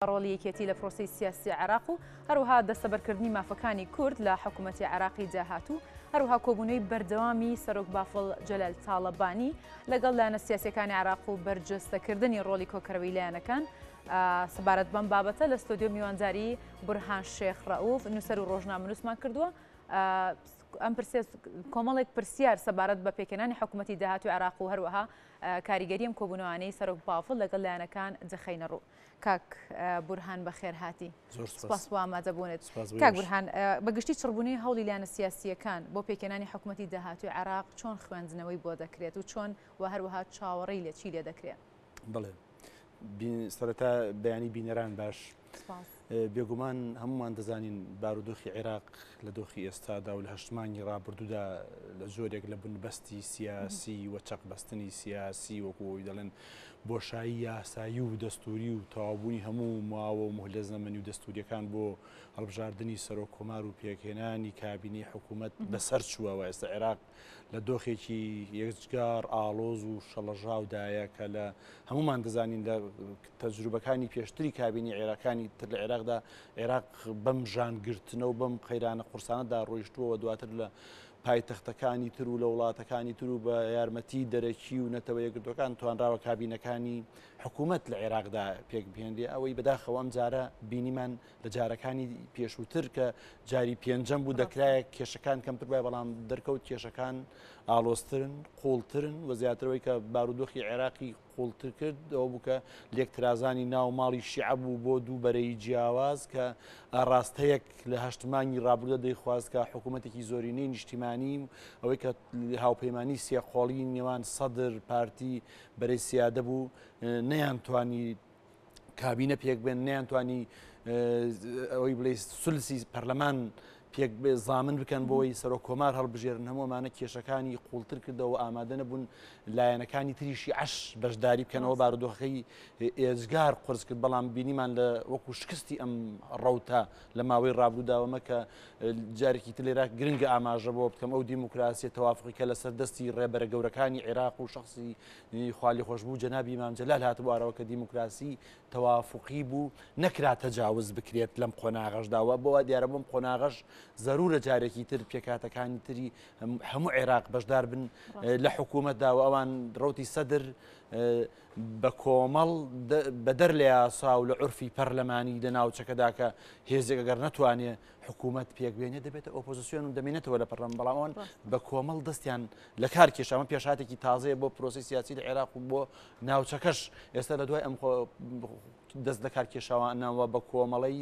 ڕۆڵی یەکێتی لە پرۆسەی سیاسی عێراق و هەروەها دەستەبەرکردنی مافەکانی کورد لە حکوومەتی عێراقی داهاتوو، هەروەها کۆبوونەوەی بەردەوامی سەرۆک بافڵ جەلال تاڵەبانی لەگەڵ لایەنە سیاسییەکانی عێراق و بەرجەستەکردنی ڕۆڵی کۆکەرەوەی لایەنەکان. سەبارەت بەم بابەتە لە ستۆدیۆ میوانداری بورهان شێخ ڕەئوف نووسەر و ڕۆژنامەنووسمان کردووە. ئەم پرسێ کۆمەڵێک پرسیار سەبارەت بە پێکهێنانی حکوومەتی داهاتووی عێراق و هەروەها کاریگەری ئەم کۆبوونەوانەی سەرۆک بافڵ لەگەڵ لایەنەکان دەخەینە ڕوو. کاک بورهان بەخێر هاتی. سپاس بۆ ئامادەبوونت. کاک بورهان بە گشتی چڕبوونەوەی هەوڵی لایەنە سیاسییەکان بۆ پێکهێنانی حکوومەتی داهاتووی عێراق چۆن خوێندنەوەی بۆ دەکرێت و چۆن و هەروەها چاوەڕێی لێ چی لێ دەکرێت؟ بەڵێ سەرەتا بەیانی بینەران باش. بێگومان هەمومان دەزانین بارودۆخی عێراق لە دۆخی ئێستادا و لە هەشت مانگی ڕابردوودا لە جۆرێک لە بنبەستی سیاسی و چەقبەستنی سیاسی وەکو ئەوی دەڵێن بۆشایی یاسایی و دەستوری و تەواوبوونی هەموو ماوە و مهلە زەمەنی و دەستوریەکان بۆ هەڵبژاردنی سەرۆک کۆمار و پێکهێنانی کابینەی حکوومەت بەسەر چووەوە. ئێستا عێراق لە دۆخێکی یەکجگار ئاڵۆز و شەڵەژاودایە کە لە هەمومان دەزانین لە تەجروبەکانی پێشتری کابینی عێراقانی تر لە عێراقدا عێراق بەم ژانگرتنە و بەم قەیرانە قورسانەدا ڕۆیشتووەوە، دواتر لە پایتەختەکانی تر و لە وڵاتەکانی تر و بە یارمەتی دەرەکی و نەتەوە یەکگرتووەکان توانراوە کابینەکانی حکوومەت لە عێراقدا پێک بهێنرێ. ئەوەی بەداخەوە ئەم جارە بینیمان لە جارەکانی پێشووتر کە جاری پێنجەم بوو دەکرایە کێشەکان کەمتر بای، بەڵام دەرکەوت کێشەکان ئاڵۆزترن، قوڵترن و زیاترەوەی کە بارودۆخی عێراقی قوڵتر کرد ئەوە بوو کە لێکترازانی ناو ماڵی شیعە بوو بۆ دوو بەرەی جیاواز کە ئاڕاستەیەک لە هەشت مانگی ڕابردوودا دەیخواست کە حکوومەتێکی زۆرینەی نیشتیمانی و ئەوەی کە هاوپەیمانی سێقۆڵی نێوان سەدر، پارتی، بەرەی سیادە بوو نەیانتوانی کابینە پێک بێن، نەیانتوانی ئەوەی بڵێ سولسی پەرلەمان پێک زامن بکەن بۆی سەرۆک کۆمار هەڵبژێرن. هەموو ئەمانە کێشەکانی قوڵتر کردەوە، ئامادە نەبوون لایەنەکانی تریشی عەش بەشداری بکەنەوە، بارودۆخەکەی ئێجگار قورس کرد. بەڵام بینیمان لە وەکو شکستی ئەم ڕەوتە لە ماوەی ڕابردووداوەمە کە جارێکی تر لێرە گرنگە ئاماژە بۆ بکەم، ئەو دیموکراسیە تەوافقی کە لەسەر دەستی ڕێبەرە گەورەکانی عێراق و شخصی خوالیخۆشبوو جەنابی مام جەلال هاتبوو ئارەوە کە دیموکراسی تەوافقی بوو، نەکرا تەجاوز بکرێت لەم قۆناغەشدا و بۆ دیارە بۆم قۆناغەش زەرورە جارێکی تر پێکهاتەکانی تری هەموو عێراق بەشدار بن لە حکوومەتدا و ئەوان ڕوتی سەدر بە کۆمەڵ بەدەر لە یاسا و لە عورفی پەرلەمانی لە ناوچەکەدا کە هێزێک ئەگەر نەتوانێ حکوومەت پێک بێنێ دەبێتە ئۆپۆزیسیۆن و دەمێنێتەوە لە پەرلەمان، بەڵام ئەوان بە کۆمەڵ دەستیان لە کار کێشا. ئەمە پێشهاتێکی تازەیە بۆ پرۆسەی سیاسی لە عێراق و بۆ ناوچەکەش. ئێستا لە دوای ئەم دەست لە کار کێشاوانەوە بە کۆمەڵەی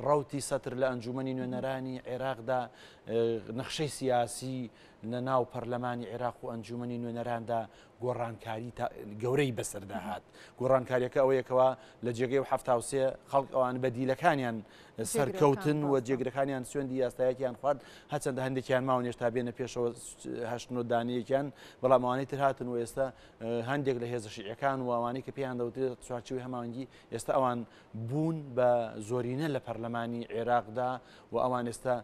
ڕەوتی سەتر لە ئەنجومەنی نوێنەرانی عێراقدا نەخشەی سیاسی لە ناو پەرلەمانی عێراق و ئەنجومەنی نوێنەراندا گۆڕانکاری گەورەی بەسەردا هات. گۆڕانکاریەکە ئەوەیە کەوا لە جێگەی و 73 خەڵک ئەوان بەدیلەکانیان سەرکەوتن و جێگرەکانیان سوێندی یاسایەکیان خوارد، هەرچەندە هەندێکیان ماون هێشتا بێنە پێشەوە هەشت نۆ دانەیەکیان، بەڵام ئەوانەی تر هاتن و ئێستا هەندێک لە هێزە شیعەکان و ئەوانەی کە پێیان دەوترێت چوارچێوەی هەماهەنگی ئێستا ئەوان بوون بە زۆرینە لە پەرلەمانی عێراقدا و ئەوان ئێستا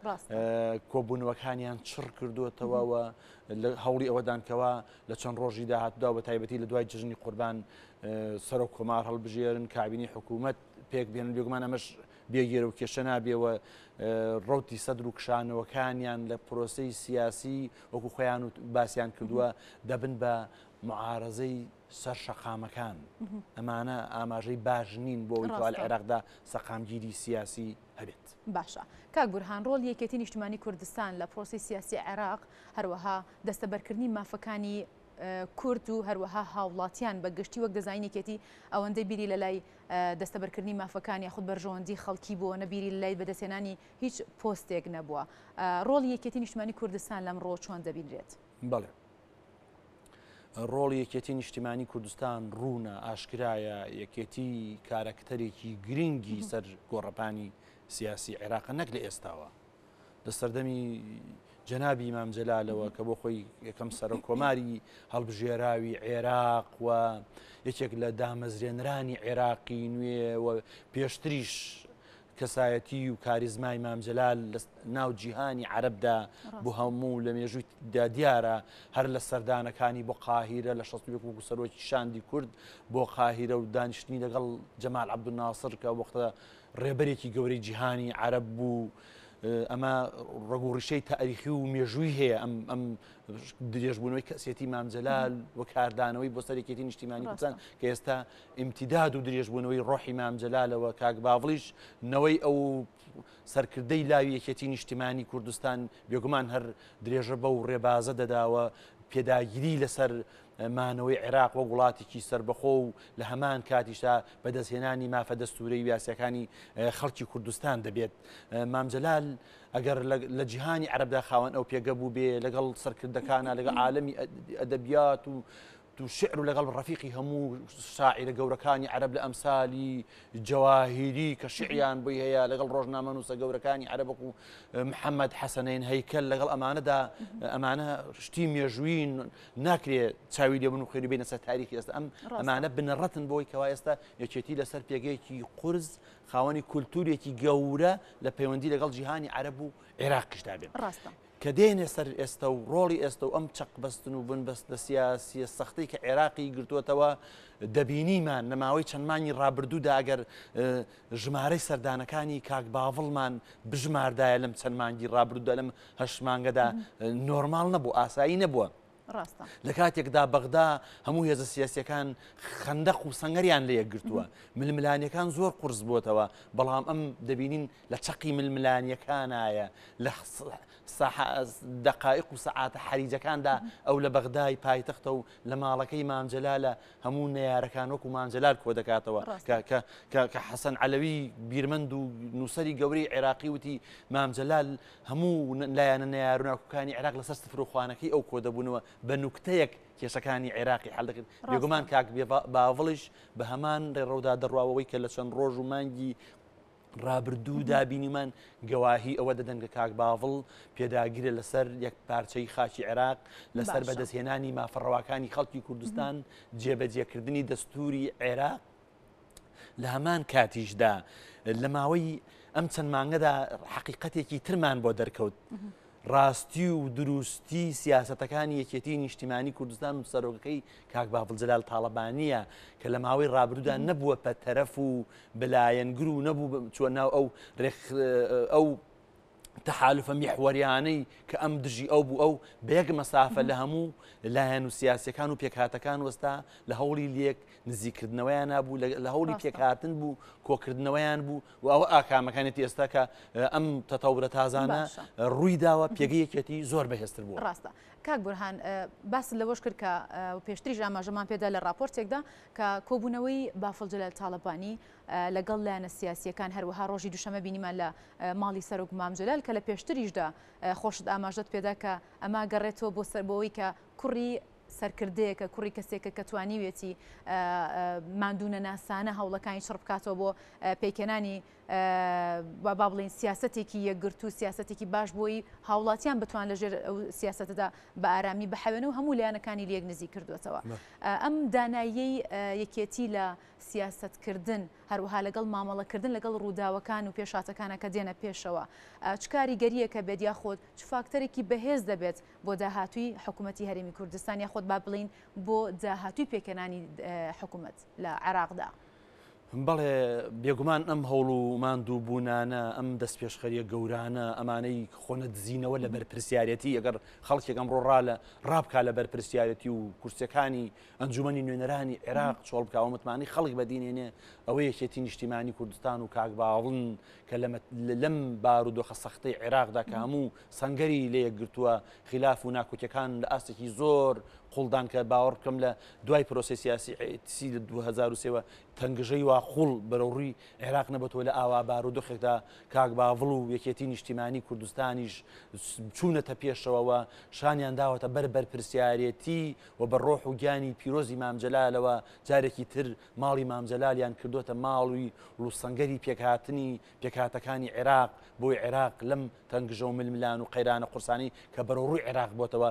کۆبوونەوەکانیان چڕ کردووەتەوە و هەوڵی ئەوەدان کەوا لە چەند ڕۆژی داهاتوودا بە تایبەتی لە دوای جژنی قوربان سەرۆک کۆمار هەڵبژێرن، کابینەی حکوومەت پێک بێنن. بێگومان ئەمەش بێگێرە و کێشە نابێ و ڕەوتی سەدر و کشانەوەکانیان لە پرۆسەی سیاسی وەکو خۆیان و باسیان کردووە دەبن بە معارەزەی سەر شەقامەکان. ئەمانە ئاماژەی باش نین بۆ ئەوەی کەوا لە عێراقدا سەقامگیری سیاسی هەبێت. باشە کاک بورهان، ڕۆڵی یەکێتی نیشتمانی کوردستان لە پرۆسەی سیاسی عێراق، هەروەها دەستەبەرکردنی مافەکانی کورد و هەروەها هاوڵاتیان بە گشتی، وەک دەزانین یەکێتی ئەوەندەی بیری لە لای دەستەبەرکردنی مافەکان یاخود بەرژەوەندی خەڵکی بووە، نە بیری لە لای بەدەستهێنانی هیچ پۆستێک نەبووە. ڕۆڵی یەکێتی نیشتمانی کوردستان لەم ڕووە چۆن دەبینرێت؟ بەڵێ. ڕۆڵی یەکێتی نیشتیمانی کوردستان ڕوونە، ئاشکرایە، یەکێتی کارەکتەرێکی گرنگی سەر گۆڕەپانی سیاسی عێراقە نەک لە ئێستاوە، لە سەردەمی جەنابی مام جەلالەوە کە بۆ خۆی یەکەم سەرۆک کۆماری هەڵبژێراوی عێراق و یەکێک لە دامەزرێنرانی عێراقی نوێ و پێشتریش کەسایەتی و کاریزمای مام جەلال لە ناو جیهانی عەرەبدا بۆ هەموو لە مێژووی دا دیارە، هەر لە سەردانەکانی بۆ قاهیرە لە 61 وەکو سەرۆکی شاندی کورد بۆ قاهیرە و دانیشتنی لەگەڵ جەمال عەبدولناسر کە وەختە ڕێبەرێکی گەورەی جیهانی عەرەب بوو، ئەمە ڕەگ و ڕیشەی تاریخی و مێژووی هەیە ئەم ئەم درێژبوونەوەی کەسێتی مام جەلال و کاردانەوەی بۆ سەر یەکێتی نیشتیمانی کوردستان کە ئێستا ئیمتیداد و درێژبوونەوەی ڕۆحی مام جەلالەوە کاک باڤڵیش نەوەی ئەو سەرکردەی لاوی یەکێتی نیشتیمانی کوردستان بێگومان هەر درێژە بەو ڕێبازە دەداوە پێداگیری لەسەر مانەوەی عێراق وەک وڵاتێکی سەربەخۆ و لە هەمان کاتیشدا بەدەستهێنانی مافە دەستوورەی و یاسیەکانی خەڵکی کوردستان دەبێت. مام جەلال ئەگەر لە جیهانی عەرەبدا خاوەن ئەو پێگە بوو بێ لەگەڵ سەرکردەکانە لەگەڵ عالەمی ئەدەبیات و و شعر و لەگەڵ ڕەفیقی هەموو شاعیرە گەورەکانی عەرەب لە ئەمسالی جەواهیری کە شعریان بۆی هەیە لەگەڵ ڕۆژنامەنووسە گەورەکانی عەرەب وەکو محەممەد حەسەنین هەیکەل لەگەڵ ئەمانەدا ئەمانە شتی مێژووین ناکرێ چاوی لێ بن و خوێنی بینە سەر تاریخی ئێستا ئەم ئەمانە بنەڕەتن بۆی کەوا ئێستا یەکێتی لەسەر پێگەیەکی قورس خاوەنی کولتوورێکی گەورە لە پەیوەندی لەگەڵ جیهانی عەرەب و عێراقیشدا بێت. ڕاستە. کە دێنە سەر ئێستا و ڕۆڵی ئێستا و ئەم چەقبەستن و بنبەستە سیاسییە سەختەی کە عێراقی گرتووەتەوە، دەبینیمان لە ماوەی چەند مانگی ڕابردوودا ئەگەر ژمارەی سەردانەکانی کاک باڤڵمان بژماردایە لەم چەند مانگی ڕابردوودا لەم هەشت مانگەدا نۆرماڵ نەبوو، ئاسایی نەبووە. ڕاستە. لە کاتێکدا بەغدا هەموو هێزە سیاسییەکان خەندەق و سەنگەریان لە یەک گرتووە، ململانێکان زۆر قورس بووەتەوە، بەڵام ئەم دەبینین لە چەقی ململانییەکانایە، لە دەقایق و سەعاتە حەریجەکاندا ئەو لە بەغدای پایتەختە و لە ماڵەکەی مام جەلالە هەموو نەیارەکان وەکو مام جەلال کۆدەکاتەوە کە حەسەن عەلەوی بیرمەند و نووسەری گەورەی عێراقی وتی مام جەلال هەموو لایەنە نەیار و ناکۆکانی عێراق لەسەر سفر و خوانەکەی ئەو کۆدەبوونەوە بە نوکتەیەک کێشەکانی عێراقی حەل دەکرد. بێگومان کاک باڤڵیش بە هەمان ڕێڕەودا دەڕواوەوەی کە لە چەند ڕۆژ و مانگی ڕابردوودا بینیمان گەواهی ئەوە دەدەن کە کاک باڤڵ پێداگرە لەسەر یەک پارچەی خاکی عێراق لەسەر بەدەستهێنانی مافە ڕەواکانی خەڵکی کوردستان جێبەجێکردنی دەستوری عێراق لە هەمان کاتیشدا لە ماوەی ئەم چەند مانگەدا حەقیقەتێکی ترمان بۆ دەرکەوت. ڕاستی و دروستی سیاسەتەکانی یەکێتیی نیشتیمانی کوردستان و سەرۆکەکەی کاک بافڵ جەلال تاڵەبانییە کە لە ماوەی ڕابردوودا نەبووە بە تەرەف و بە لایەنگر و نەبوو چووە ناو ئەو ئەو تەحالفە میحوەریانەی کە ئەم دژی ئەو بوو ئەو بە یەک مەسافە لە هەموو لایەن و سیاسەکان و پێکهاتەکان وەستا لە هەوڵی لێک نزیکردنەوەیان نابوو لە هەوڵی پێکهاتن بوو کۆکردنەوەیان بوو و ئەوە ئاکامەکانێتی ئێستا کە ئەم تەتەورە تازانە ڕووی داوە پێگەی یەکێتی زۆر بەهێزتر بووە. ڕاستە کاک بورهان باست لەوەش کرد کە پێشتریش ئاماژەمان پێدا لە ڕاپۆرتێکدا کە کۆبوونەوەی بافڵ جەلال تاڵەبانی لەگەڵ لایەنە سیاسییەکان هەروەها ڕۆژی دووشەمە بینیمان لە ماڵی سەرۆک مام جەلال کە لە پێشتریشدا خۆشت ئاماژەت پێدا کە ئەمە گەڕێتەوە بۆ سەر بۆی کە کوڕی سەرکردەیەکە، کوڕی کەسێکە کە توانیویەتی ماندوونەناسانە هەوڵەکانی چڕ بکاتەوە بۆ پێکهێنانی با بڵێین سیاسەتێکی یەکگرتوو، سیاسەتێکی باش بۆی هاوڵاتیان بتوان لەژێر ئەو سیاسەتەدا بە ئارامی بحەوێن و هەموو لایەنەکانی لێک نزیک کردووەتەوە. ئەم داناییەی یەکێتی لە سیاسەتکردن، هەروەها لەگەڵ مامەڵەکردن لەگەڵ ڕووداوەکان و پێشهاتەکانە کە دێنە پێشەوە، چ کاریگەرییەکە بێت یاخود چ فاکتەرێکی بەهێز دەبێت بۆ داهاتووی حکومەتی هەرێمی کوردستان یاخود با بڵێین بۆ داهاتووی پێکهێنانی حکومەت لە عێراقدا؟ بەڵێ بێگومان ئەم هەوڵ و ماندووبوونانە، ئەم دەستپێشخەرییە گەورانە، ئەمانەی خۆنەدزینەوە لە بەرپرسیارێتی، ئەگەر خەڵکێک ئەمڕۆ ڕا لە ڕابکا لە بەرپرسیارێتی و کورسیەکانی ئەنجومەنی نوێنەرانی عێراق چۆڵ بکا و متمانەی خەڵک بەدینێنێ، ئەوە یەکێتی نیشتیمانی کوردستان و کاک باڤڵن کە لەم بارودۆخە سەختەی عێراقدا کە هەموو سەنگەری لێیەکگرتووە، خیلاف و ناکۆکیەکان لە ئاستێکی زۆر قوڵدان کە باوەڕ بکەم لە دوای پرۆسەی سیاسی لە 2003 وە تەنگژەی وا قوڵ بەرەو ڕووی عێراق نەبەتەوە لە ئاوا بارودۆخێکدا کاک باڤڵ و یەکێتی نیشتیمانی کوردستانیش چوونەتە پێشەوە و شانیان داوەتە بەر بەرپرسیارێتی و بە ڕۆح و گیانی پیرۆزی مام جەلالەوە جارێکی تر ماڵی مام جەلالیان کردۆتە ماڵی و سەنگەری پێکهاتنی پێکهاتەکانی عێراق بۆی عێراق لەم تەنگژە و ململان و قەیرانە قورسانەی کە بەرەوڕووی عێراق بۆتەوە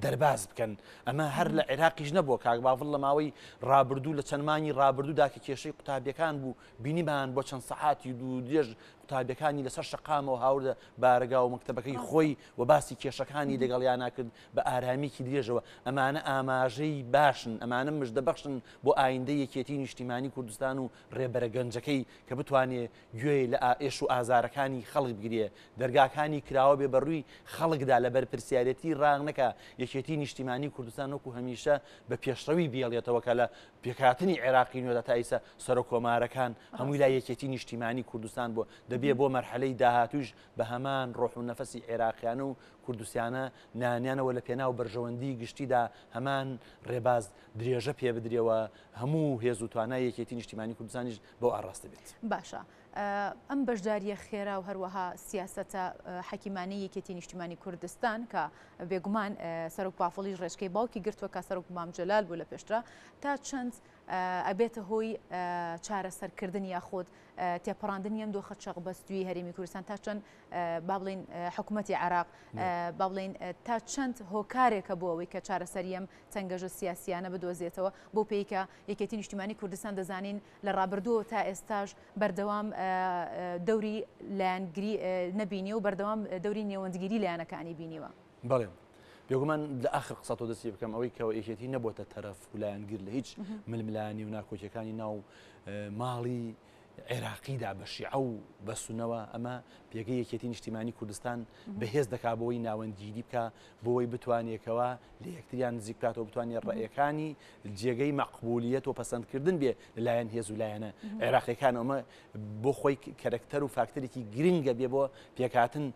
دەرباز بکەن. ئەمە هەر لە عێراقیش نەبووە کاک باڤڵ لە ماوەی ڕابردوو لە چەند مانگی ڕابردوودا کە کێشەی قوتابیەکان بوو بینیمان بۆ چەند سەعاتی دوور و درێژ. قوتابیەکانی لەسەر شەقامەوە هاوردە بارەگا و مەکتەبەکەی خۆی و باسی کێشەکانی لەگەڵیانا کرد بە ئارامیکی درێژەوە. ئەمانە ئاماژەی باشن، ئەمانە مژدەبەخشن بۆ ئایندەی یەکێتیی نیشتیمانی کوردستان و ڕێبەرە گەنجەکەی کە بتوانێ گوێ لە ئێش و ئازارەکانی خەڵک بگرێ، دەرگاکانی کراوە بێ بە ڕووی خەڵکدا، لە بەرپرسیارێتی ڕاق نەکا، یەکێتیی نیشتیمانی کوردستان وەکو هەمیشە بە پێشڕەوی بێڵێتەوە کە لە پێکهاتنی عێراقی نوێدا تا ئیستا سەرۆککۆمارەکان هەمووی لای یەکێتیی نیشتیمانی کوردستان بووە، دەبێ بۆ مەرحەلەی داهاتوویش بە هەمان ڕۆح و نەفەسی عێراقیانە و کوردستیانە نانیانەوە لە پێناو بەرژەوەندی گشتیدا هەمان ڕێباز درێژە پێ بدرێ و هەموو هێز و توانای یەکێتی نیشتیمانی کوردستانیش بەو ئاڕاستە بێت. باشە ئەم بەشدارییە خێرا و هەروەها سیاسەتە حەکیمانەی یەکێتی نیشتیمانی کوردستان کە بێگومان سەرۆک بافڵیش ڕێچکەی باوکی گرتووە کە سەرۆک مام جەلال بوو لە پێشترا تا چەند ئەبێتە هۆی چارەسەرکردن یاخود تێپەڕاندنی ئەم دۆخە چەقبەستووی هەرێمی کوردستان تا چەند با بڵێین حکوومەتی عێراق با بڵێین تا چەند هۆکارێکە بۆ ئەوەی کە چارەسەری ئەم تەنگەژە سیاسیانە بدۆزێتەوە بۆ پێی کە یەکێتی نیشتیمانی کوردستان دەزانین لە ڕابردووەوە تا ئێستاش بەردەوام دەوری لایەنگری نەبینیوە و بەردەوام دەوری نێوەندگیری لایەنەکانی بینیوە. بەڵێ بێگومان لە ئاخر قسەتۆ دەستی بکەم ئەوەی کەەوە یەکێتی نەبووتە تەرەف و لایەنگر لە هیچ ململانی و ناکۆکیەکانی ناو ماڵی عێراقیدا بە شیعە و بە سونەوە ئەمە پێگەی یەکێتی نیشتیمانی کوردستان بەهێز دەکا بۆی ناوەندگیری بکە بۆی بتوانێتەوە لە یەکتریان نزیک بکاتەوە بتوانێت ڕێیەکانی جێگەی مەقبولیەت و پەسەندکردن بێ لەلایەن هێز و لایەنە عێراقیەکان ئەمە بۆ خۆی کەرەکتەر و فاکتەرێکی گرنگە بێ بۆ پێکهاتن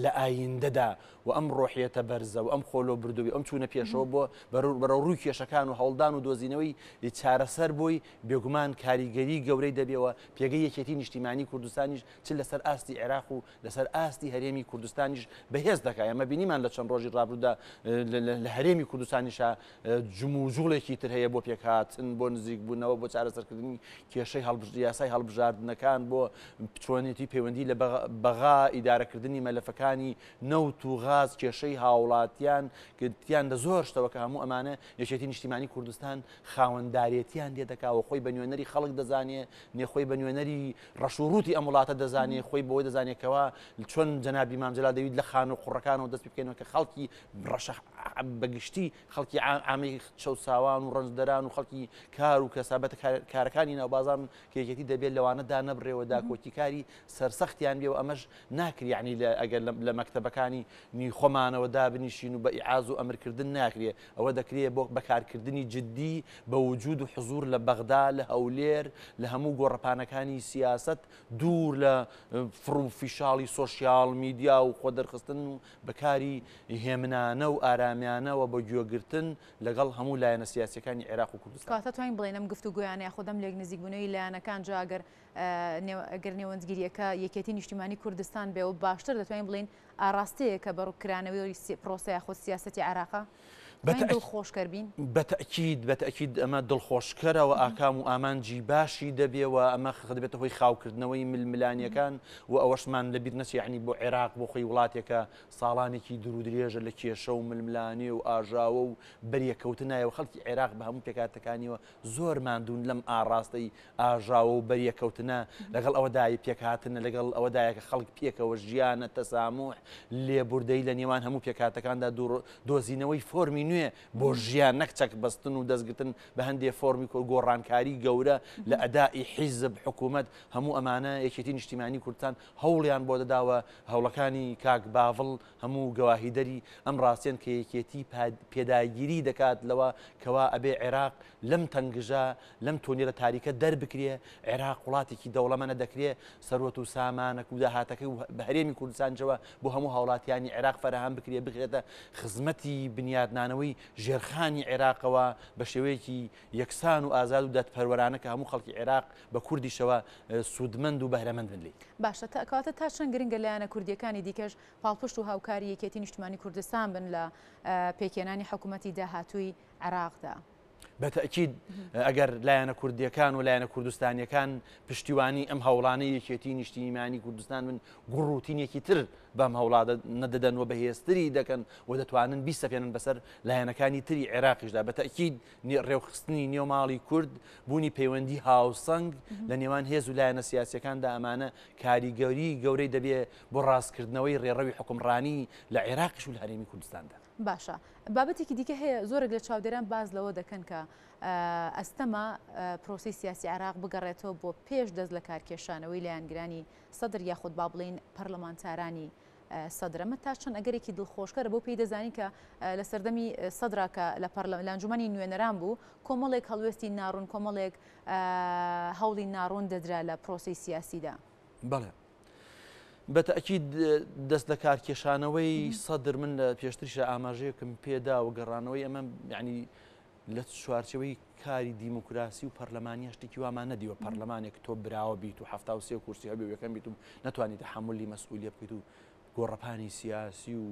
لە ئایندەدا و ئەم ڕۆحیەتە بەرزە و ئەم خۆلۆ بردووی ئەم چوونە پێشەوە بۆ بەرەو ڕووی کێشەکان و هەوڵدان و دۆزینەوەی چارەسەر بۆی بێگومان کاریگەری گەورەی دەبێەوە پێگەی یەکێتی نیشتیمانی کوردستانیش چ لەسەر ئاستی عێراق و لەسەر ئاستی هەرێمی کوردستانیش بەهێز دەکا. ئێمە بینیمان لە چەند ڕۆژی ڕابردوودا لە هەرێمی کوردستانیشا جموجوڵێکی تر هەیە بۆ پێکهاتن، بۆ نزیکبوونەوە، بۆ چارەسەرکردنی کێشەی یاسای هەڵبژاردنەکان، بۆ چۆنێتی پەیوەندی لە بەغا، ئیدارەکردنی مەلەفەکانی نەوت و غاز، کێشەی هاوڵاتیان تیان لە زۆر شتەوە کە هەموو ئەمانە یەکێتی نیشتیمانی کوردستان خاوەندارێتیان لێ دەکا و خۆی بە نوێنەری خەڵک دەزانێ، نێ خۆی بە نوێنەری ڕەش و ڕووتی ئەم وڵاتە دەزانێ، خۆی بەوەی دەزانێ کەوا چۆن جەنابی مام جەلال دەویست لە خانوو قوڕەکانەوە دەست پێ بکەینەوە کە خەڵکی ڕەشە بە گشتی خەڵکی عامەی چەوساوان و ڕەنجدەران و خەڵکی کار و کەسابەتە کارەکانی ناو بازاڕن کە یەکێتی دەبێت لەوانە دانەبڕێ و داکۆکیکاری سەرسەختیان بێ و ئەمەش ناکرێ یانی ئەگەر لە مەکتەبەکانی نی خۆمانەوە دابنیشین و بە ئیعاز و ئەمرکردن ناکرێ ئەوە دەکرێ بۆ بەکارکردنی جدی بە وجود و حزور لە بەغدا لە هەولێر لە هەموو گۆڕەپانەکانی سیاسەت دوور لە فڕ و فیشاڵی سۆشیاڵ میدیا و خۆدەرخستن و بە کاری هێمنانە و ئارامیانەوە بە گوێگرتن لەگەڵ هەموو لایەنە سیاسیەکانی عێراق و کوردستان. کەواتە توانین بڵێین ئەم گفتوگۆیانە یاخود ئەم لێکنزیکبوونەوەی لایەنەکان جا ئەگەر ئەگەر نێوەندگیرییەکە یەکێتی نیشتیمانی کوردستان بێ و باشتر دەتوانین بڵێین ئاڕاستەیەکە بە ڕووکرانەوەی پرۆسە یاخود سیاسەتی عێراقە؟ دەتوانین دڵخۆشکەر بین؟ بە تەئکید، بە تەئکید ئەمە دڵخۆشکەرە و ئاکام و ئامانجی باشی دەبێ و ئەمە دەبێتە هۆی خاوکردنەوەی ململانییەکان و ئەوەشمان لەبیر نەچێ یەعنی بۆ عێراق بۆ خۆی وڵاتێکە ساڵانێکی دوورودرێژە لە کێشە و ململانێ و ئاژاوە و بەریەککەوتنایە و خەڵکی عێراق بە هەموو پێکهاتەکانیەوە زۆر ماندوون لەم ئاڕاستەی ئاژاوە و بەریەککەوتنە، لەگەڵ ئەوەدایە پێکهاتنە، لەگەڵ ئەوەدایە کە خەڵک پێکەوە ژیانە، تەساموح، لێبوردەیی لە نێوان هەموو پێکهاتەکاندا، دۆزینەوەی فۆرمی نوێ بۆ ژیان نەک چەک بەستن و دەستگرتن بە هەندێ فۆرمی گۆڕانکاری گەورە لە ئەدائی حیزب، حکوومەت، هەموو ئەمانە یەکێتی نیشتیمانی کوردستان هەوڵیان بۆ دەدا و هەوڵەکانی کاک باڤڵ هەموو گەواهیدەری ئەم ڕاستیەن کە یەکێتی پێداگیری دەکات لەوە کەوا ئەبێ عێراق لەم تەنگژە، لەم تۆنێلە تاریکە دەربکرێ، عێراق وڵاتێکی دەوڵەمەنە دەکرێ سەروەت و سامانەک و داهاتەکەی و بە هەرێمی کوردستانیشەوە بۆ هەموو هاوڵاتیانی عێراق فەراهەم بکرێ، بخرێتە خزمەتی بنیاتنانەوەی ژێرخانی عێراقەوە بە شێوەیەکی یەکسان و ئازاد و دادپەروەرانە کە هەموو خەڵکی عێراق بە کوردیشەوە سوودمەند و بەهرەمەند بن لێی. باشە تا کەواتە تا چەند گرنگە لایەنە کوردییەکانی دیکەش پاڵپشت و هاوکاری یەکێتی نیشتمانی کوردستان بن لە پێکهێنانی حکوومەتی داهاتووی عێراقدا؟ بە تەئکید ئەگەر لایەنە کوردییەکان و لایەنە کوردستانییەکان پشتیوانی ئەم هەوڵانەی یەکێتی نیشتیمانی کوردستان بن، گوڕوتینێکی تر بەم هەوڵانە دەدەن و بەهێزتری دەکەن و دەتوانن بیسەپێنن بەسەر لایەنەکانی تری عێراقیشدا. بە تەئکید ڕێوخستنی نێو ماڵی کورد، بوونی پەیوەندی هاوسەنگ لە نێوان هێز و لایەنە سیاسییەکاندا ئەمانە کاریگەری گەورەی دەبێ بۆ ڕاستکردنەوەی ڕێڕەوی حوکمڕانی لە عێراقیش و لە هەرێمی کوردستاندا. باشە بابەتێکی دیکە هەیە زۆرێک لە چاودێران باس لەوە دەکەن کە ئەستەمە پرۆسەی سیاسی عێراق بگەڕێتەوە بۆ پێش دەست لە کارکێشانەوەی لایەنگرانی سەدر یاخود با بڵێین پەرلەمانتارانی سەدر ئەمە تا چەند ئەگەرێکی دڵخۆشکەرە بۆ پێی دەزانین کە لە سەردەمی سەدرا کە لە پەرلەمان لە ئەنجومەنی نوێنەران بوو کۆمەڵێک هەڵوێستی ناڕوون کۆمەڵێک هەوڵی ناڕوون دەدرا لە پرۆسەی سیاسیدا. بەڵێ بە تەئکید دەست لە کارکێشانەوەی سەدر من لە پێشتریشە ئاماژەیەکم پێدا و گەڕانەوەی ئەمە یعنی لە چوارچەوەی کاری دیموکراسی و پەرلەمانیە شتێکی وامان نەدیوە پەرلەمانێک تۆ براوە بیت و 73 کورسی هەبێ و یەکەم بیت و نەتوانیت تەحەمولی مەسئولیە بکەیت و گۆڕەپانی سیاسی و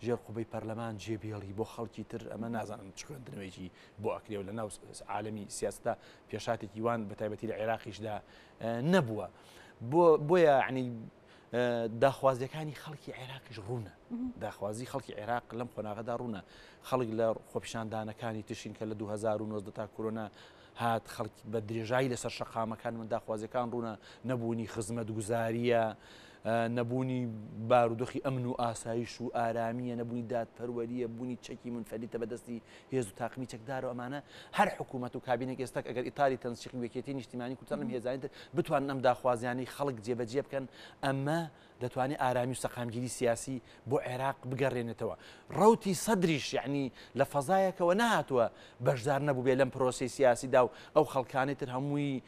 ژێر قوبەی پەرلەمان جێبێڵی بۆ خەڵکی تر ئەمە نازانم چ خوێندنەوەیەکی بۆ ئەکرێ و لە ناو عالەمی سیاسەتا پێشاتێکی وان بە تایبەتی لە عێراقیشدا نەبووە بۆیە عنی داخوازیەکانی خەڵکی عێراقیش ڕوونە داخوازی خەڵکی عێراق لەم قۆناغەدا ڕوونە خەڵک لە خۆپیشاندانەکانی تشین کە لە 2009 تا کۆرۆنا هات خەڵک بە درێژایی لەسەر شەقامەکان من داخوازیەکان ڕوونە نەبوونی خزمەتگوزاریە نەبوونی بارودۆخی ئەمن و ئاسایش و ئارامییە، نەبوونی دادپەروەرییە، بوونی چەکی مونفەلیتە بە دەستی هێز و تاقمی چەکدار و ئەمانە، هەر حکوومەت و کابینێک ئێستا ئەگەر ئیتاری تەنسیقی و یەکێتیی نیشتیمانی کوردستان ئەم هێزانەی تر بتوانن ئەم داخوازیانەی خەڵک جێبەجێ بکەن، ئەمە دەتوانێت ئارامی و سەقامگیری سیاسی بۆ عێراق بگەڕێنێتەوە. ڕەوتی سەدریش یەعنی لە فەزایەکەوە نەهاتووە بەشدار نەبووبێ لەم پرۆسەی سیاسیدا و ئەو خەڵکانەی تر هەمووی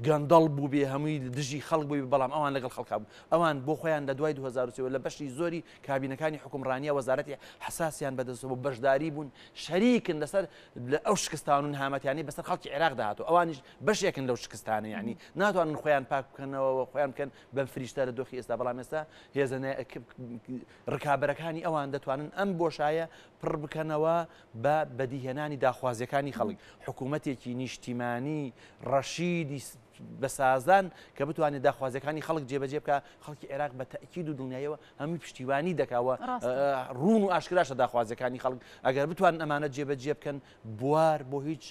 گەندەڵ بووبێ هەمووی دژی خەڵک بووبێ بەڵام ئەوان لەگەڵ خەڵکا بوون ئەوان بۆ خۆیان لە دوای 2003 وە لە بەشی زۆری کابینەکانی حوکمڕانیە وەزارەتی حەساسیان بەدەستەوە بوو بەشداری بوون شەریکن لەسەر لە ئەو شکستان و نەهامەتیانەی بەسەر خەڵکی عێراقدا هاتووە ئەوانیش بەشێکن لەو شکستانە یعنی ناتوانن خۆیان پاک بکەنەوە و خۆیان بکەن بە فریشتە لە دۆخی ئێستا بەڵام ئێستا هێزە ڕکابەرەکانی ئەوان دەتوانن ئەم بۆشایە پڕ بکەنەوە بە بەدیهێنانی داخوازیەکانی خەڵک، حکوومەتێکی نیشتیمانی ڕەشیدی بە سازان کە بتوانێت داخوازیەکانی خەڵک جێبەجێ بکا، خەڵکی عێراق بە تەئکید و دڵنیاییەوە هەمووی پشتیوانی دەکا و ڕوون و ئاشکراشە داخوازیەکانی خەڵک، ئەگەر بتوانن ئەمانە جێبەجێ بکەن بوار بۆ هیچ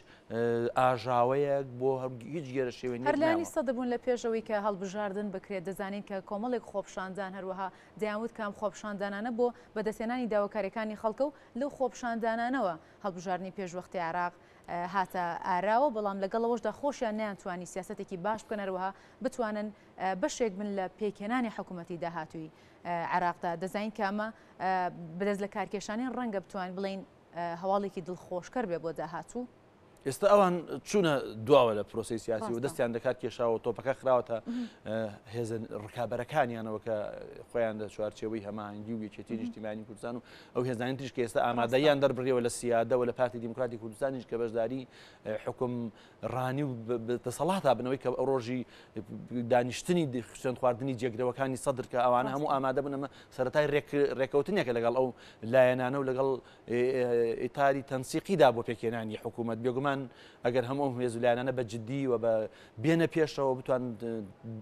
ئاژاوەیەک بۆ هیچ گێرەشێوێنیەک هەر لایەنی ناوە. سەدر بوون لە پێش ئەوەی کە هەڵبژاردن بکرێت، دەزانین کە کۆمەڵێک خۆپشاندان هەروەها دەیانوت کە ئەم خۆپشاندانانە بۆ بەدەستهێنانی داواکاریەکانی خەڵکە و لەو خۆپشاندانانەوە هەڵبژاردنی پێشوەختی عێراق هاتە ئاراوە، بەڵام لەگەڵ ئەوەشدا خۆشیان نەیانتوانی سیاسەتێکی باش بکەن هەروەها بتوانن بەشێک بن لە پێکهێنانی حکوومەتی داهاتووی عێراقدا. دەزانین کە ئەمە بەدەست لە کارکێشانی ڕەنگە بتوانین بڵێین هەواڵێکی دڵخۆشکەر بێ بۆ داهاتوو. ئێستا ئەوان چوونە دواوە لە پرۆسەی سیاسی و دەستیان دەکات کێشاوە تۆپەکە خراوەتە هێزە ڕکابەرەکانیانەوە کە خۆیان لە چوارچێوەی هەماهەنگی و یەکێتی نیشتیمانی کوردستان و ئەو هێزانی تریش کە ئێستا ئامادەیان دەربڕیەوە لە سیادەوە لە پارتی دیموکراتی کوردستانیش کە بەشداری حکوم ڕانی و دەسەڵاتا بنەوەی کە ئەو ڕۆژی دانیشتنی خوێن خواردنی جێگرەوەکانی سەدر کە ئەوانە هەموو ئامادە بوون ئەمە سەرەتای ڕێکەوتنێکە لەگەڵ ئەو لایەنانە و لەگەڵ ئیتاری تەنسیقیدا بۆ پێکهێنانی حکوومەت. بێگومان ئەگەر هەموو ئەم هێز و لایەنانە بە جددی و بە بێنە پێشەوە بتوان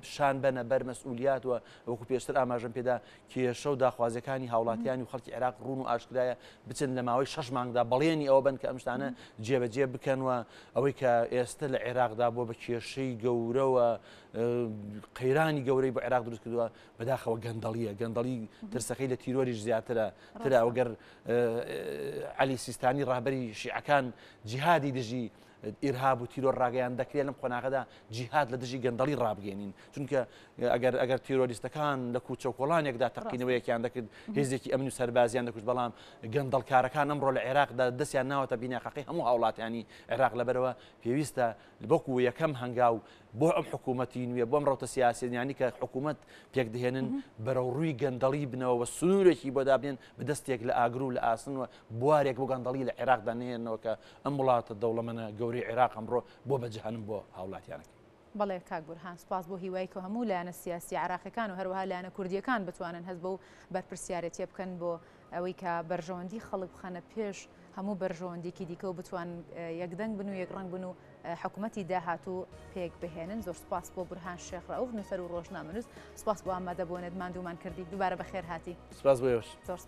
شان بەنە بەر مەسئولیات و وەکو پێشتر ئاماژەم پێدا کێشە و داخوازیەکانی هاوڵاتیانی و خەڵکی عێراق ڕوون و ئاشکرایە بچن لە ماوەی شەش مانگدا بەڵێنی ئەوە بن کە ئەم شتانە جێبەجێ بکەن و ئەوەی کە ئێستا لە عێراقدا بۆ بە کێشەی گەورەوە قەیرانی گەورەی بۆ عێراق دروست کردووە بەداخەوە گەندەڵیە گەندەڵی ترسەکەی لە تیرۆریش زیاترە ترە ئەگەر عەلی سیستانی ڕابەری شیعەکان جیهادی دژی ئیرهاب و تیرۆر ڕاگەیان دەکرێت لەم قۆناغەدا جیهاد لە دژی گەندەڵی ڕابگەێنین چونکە ئەگەر ئەگەر تیرۆریستەکان لە کوچە و کۆڵانێکدا تەقینەوەیەکیان دەکرد هێزێکی ئەمن و سەربازیان دەکوشت بەڵام گەندەڵکارەکان ئەمڕۆ لە عێراقدا دەستیان ناوەتە بیناقەقی هەموو هاوڵاتیانی عێراق لەبەرەوە پێویستە وەکو یەکەم هەنگاو بۆ ئەم حکوومەتی نوێ بۆم ڕەوتە سیاسییانەی کە حکوومەت پێکدەهێنن بەرەو ڕووی گەندەڵی بنەوە و سنوورێکی بۆ دابنێن بە دەستێک لە ئاگر و لە ئاسن و بوارێک بۆ گەندەڵی لە عێراقدا نەهێننەوە کە ئەم وڵاتە دەوڵەمەنە گەورەی عێراق ئەمڕۆ بۆ بە جەهەنم بۆ هاوڵاتیانەکەی. بەڵێ کاک بورهان سوپاس بۆ هیوای کە هەموو لایەنە سیاسیە عێراقیەکان و هەروەها لایەنە کوردیەکان بتوانن هەست بەو بەرپرسیارێتیە بکەن بۆ. ئەوەی کە بەرژەوەندی خەڵک بخەنە پێش هەموو بەرژەوەندیکی دیکە و بتوان یەکدەنگ بن و یەکڕەنگ بن و حکوومەتی داهاتوو پێک بهێنن. زۆر سپاس بۆ بورهان شێخ ڕەئوف نووسەر و ڕۆژنامەنووس، سپاس بۆ ئامادەبوونت، ماندوومان کردی، دووبارە بەخێر هاتی. سپاس بۆ ئێوەش. زۆر سپاس.